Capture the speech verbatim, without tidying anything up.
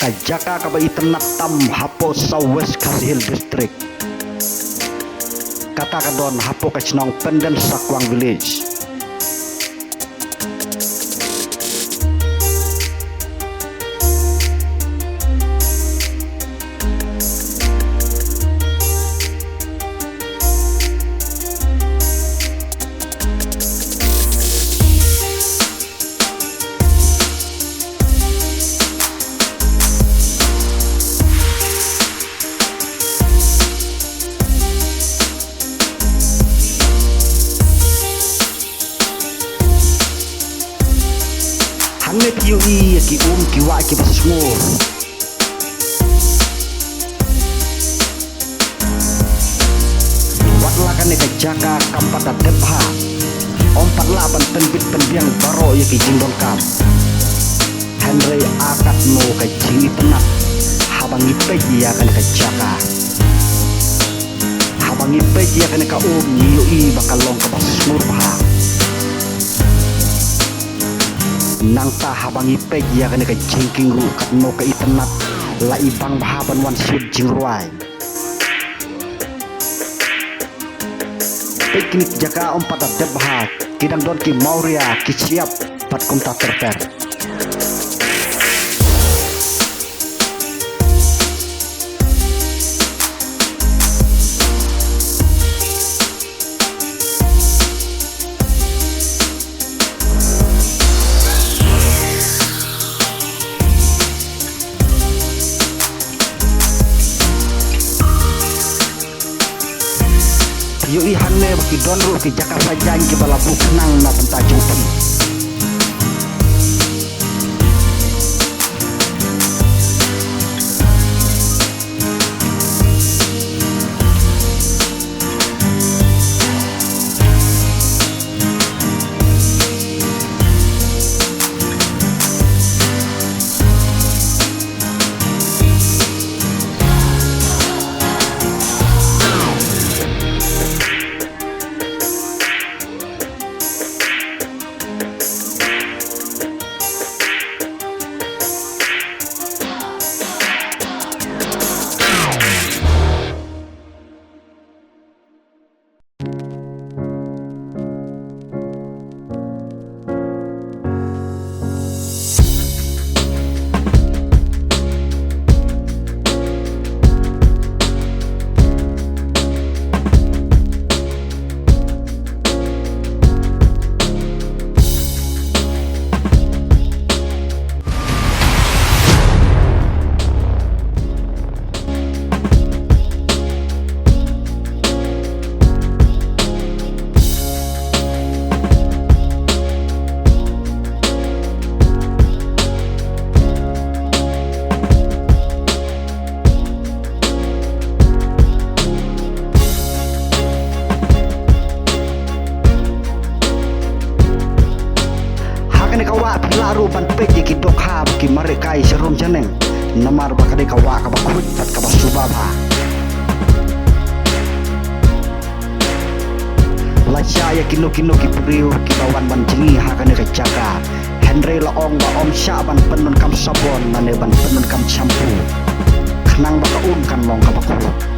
Ka jaka kaba itynnad tam hapoh South West Khasi Hills District, kata ka don hapoh ka shnong Penden Sakwang Village. Hangne phi ïohi ïa ki um ki wah kiba sngur. Wat la kane ka jaka kam pat da dep bha, ym pat lah ban pynbit pynbiang baroh ïa ki jingdonkam. Hynrei a katno ka jingitynnad haba ngi peit ïa kane ka jaka. Haba ngi peit ïa kane ka um ngi ïohi ba ka long kaba sngur bha. Nangta haba ngi peit ïa kane ka jingkieng ruh katno ka itynnad, la i bang bha ban wan shu jingrwai. Peit kine ki jaka ym pat da dep bha, ki dang don ki mawria, ki shyiap bad kumta ter ter. Phi ïohi hangne ba ki don ruh ki jaka sajan kiba la buh khnang na bynta jong phi. Ha kane ka wah phi lah ruh ban peit ïa ki dohkha bad ki mareh kai sharum shaneng, namar ba ka dei ka wah kaba khuid bad kaba suba bha. La shah ïa kino kino ki briew kiba wan ban jngi ha kane ka jaka. Hynrei la ong ba ym shah ban pyndonkam sabon lane ban pyndonkam shampoo, khnang ba ka um kan long kaba khuid.